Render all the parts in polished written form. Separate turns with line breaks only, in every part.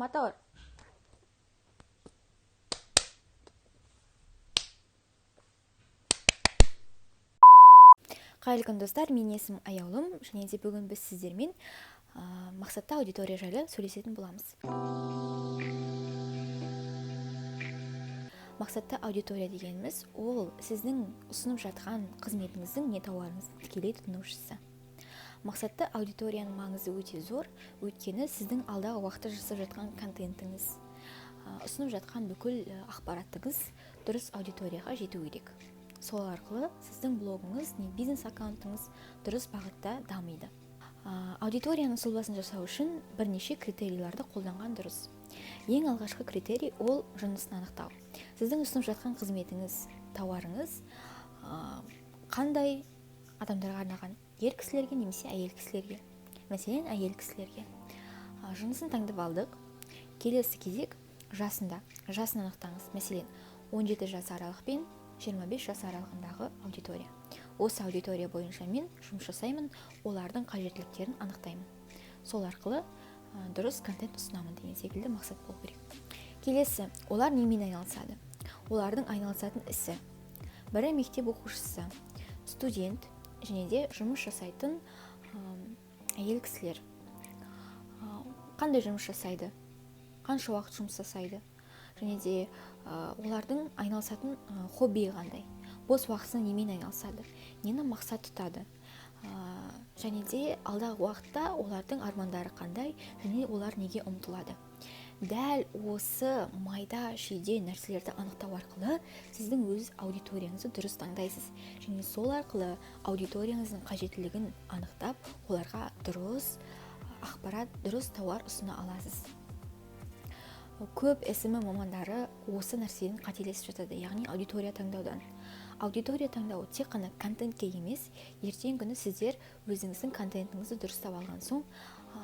Мотор.
Қайырлы күн, достар! Менің есімім Аяулым, және де бүгін біз сіздермен мақсатты аудитория жайлы сөйлесетін боламыз. Мақсатты аудитория дегеніміз ол сіздің ұсынып жатқан қызметіңіздің не тауарыңыздың тікелей тұтынушысы. Мақсатты аудиторияның маңызы өте зор, өйткені сіздің алдағы уақытта жасап жатқан контентіңіз, ұсынып жатқан бүкіл ақпаратыңыз дұрыс аудиторияға жету керек. Сол арқылы сіздің блогыңыз не бизнес аккаунтыңыз дұрыс бағытта дамиды. Аудиторияның сұлбасын жасау үшін бірнеше критерийлерді қолданған дұрыс. Ең алғашқы критерий ол жынысын анықтау. Сіздің ұсынып жатқан қызметіңіз, тауарыңыз қандай адамдарға арналған? Ер кісілерге немесе әйел кісілерге. Мәселен, әйел кісілерге. Жынысын таңдап алдық. Келесі кезек жасында. Жасын анықтаңыз. Мәселен, 17 жас аралық пен 25 жас аралығындағы аудитория. Осы аудитория бойынша мен жұмыс жасаймын, олардың қажеттіліктерін анықтаймын. Сол арқылы дұрыс контент ұсынамын деген секілді мақсат болу керек. Келесі, олар немен айналысады? Олардың айналысатын ісі. Бірі мектеп оқушысы, студент және де жұмыс жасайтын әйел кісілер. Қандай жұмыс жасайды? Қанша уақыт жұмыс жасайды? Және де олардың айналысатын хоббиі қандай? Бос уақытысында немен айналысады? Нені мақсат тұтады? Және де алдағы уақытта олардың армандары қандай? Және олар неге ұмтылады? Дәл осы майда шүйде нәрселерді анықтау арқылы сіздің өз аудиторияңызды дұрыс таңдайсыз. Және сол арқылы аудиторияңыздың қажеттілігін анықтап, оларға дұрыс ақпарат, дұрыс тауар ұсына аласыз. Көп SMM мамандары осы нәрседен қателесіп жатады, яғни аудитория таңдаудан. Аудитория таңдау тек қана контентке емес, ертеңгі күні сіздер өзіңіздің контентіңізді дұрыстап алған соң,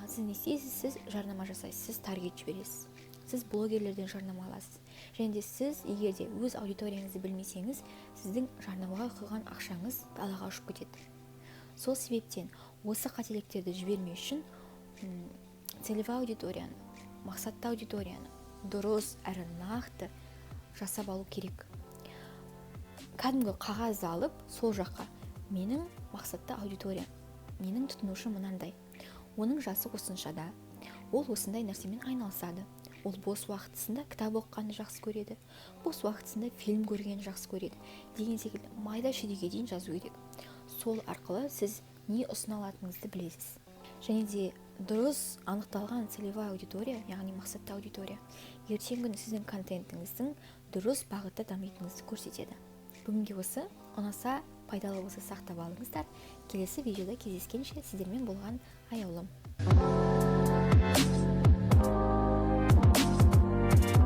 сіз не істейсіз? Сіз жарнама жасайсыз, сіз таргет жібересіз, сіз блогерлерден жарнама аласыз. Және де сіз егер де өз аудиторияңызды білмесеңіз, сіздің жарнамаға құйған ақшаңыз далаға ұшып кетеді. Сол себептен осы қателіктерді жібермеу үшін, целевая аудиторияны, мақсатты аудиторияны дұрыс әрі нақты жасап алу керек. Кәдімгі қағазды алып, сол жаққа менің мақсатты аудитория, менің тұтынушым мынандай, оның жасы осыншада, ол осындай нәрсемен айналысады, ол бос уақытысында кітап оқығанды жақсы көреді, бос уақытысында фильм көргенді жақсы көреді деген секілді майда шүйдеге дейін жазу керек. Сол арқылы сіз не ұсына алатыныңызды білесіз. Және де дұрыс анықталған целевая аудитория, яғни мақсатты аудитория, ертеңгі күні сіздің контентіңіздің дұрыс бағытта дамитыныңызды көрсетеді. Бүгінге осы, ұнаса, пайдалы болса сақтап алыңыздар. Келесі видеода кездескенше сіздермен болған Аяулым.